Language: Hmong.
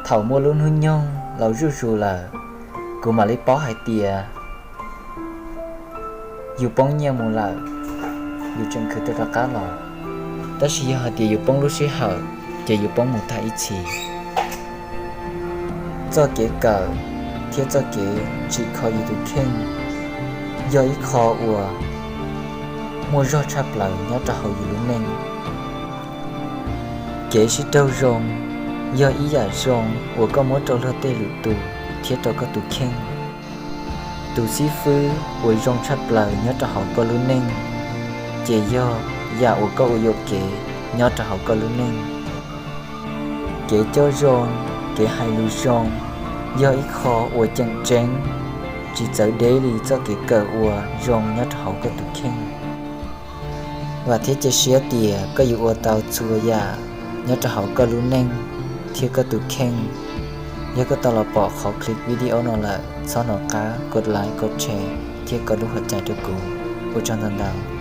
Thaum muaj lub hnub nyoog los zuj zus lawm, kuv mam li paub hais tias yus poob nyiaj mus lawm, yus tseem khwv tuaj rov qab los. Tab sis yog hais tias yus poob lub sij hawm, ces yus poob mus tag ib txhis. Txoj kev kawm thiab txoj kev tsim kho yus tus kheej yog ib qho uas muaj zog tshaj plaws nyob rau hauv yus lub neej. Kev sib raug zoo yog ib yam zoo uas koj muab rau luag tej lwm tus thiab rau koj tus kheej. Tus xib fwb uas zoo tshaj plaws nyob rau hauv koj lub neej, ces yog yam uas koj ua yuam kev nyob rau hauv koj lub neej. Kev coj zoo, kev hais lus zoo yog ib qho uas tseem ceeb, tsis txawv deb li txoj kev kawm uas zoo nyob rau hauv koj tus kheej. Vam thiab cia siab tias koj yuav ua tau txhua yam nyob rau hauv koj lub neej thiab koj tus kheej. Yog koj tau los pom qhov clip video no lawm, txhob hnov qab kov like, kov share thiab kov lub hauv cai rau kuv. Ua tsaug ntau ntau.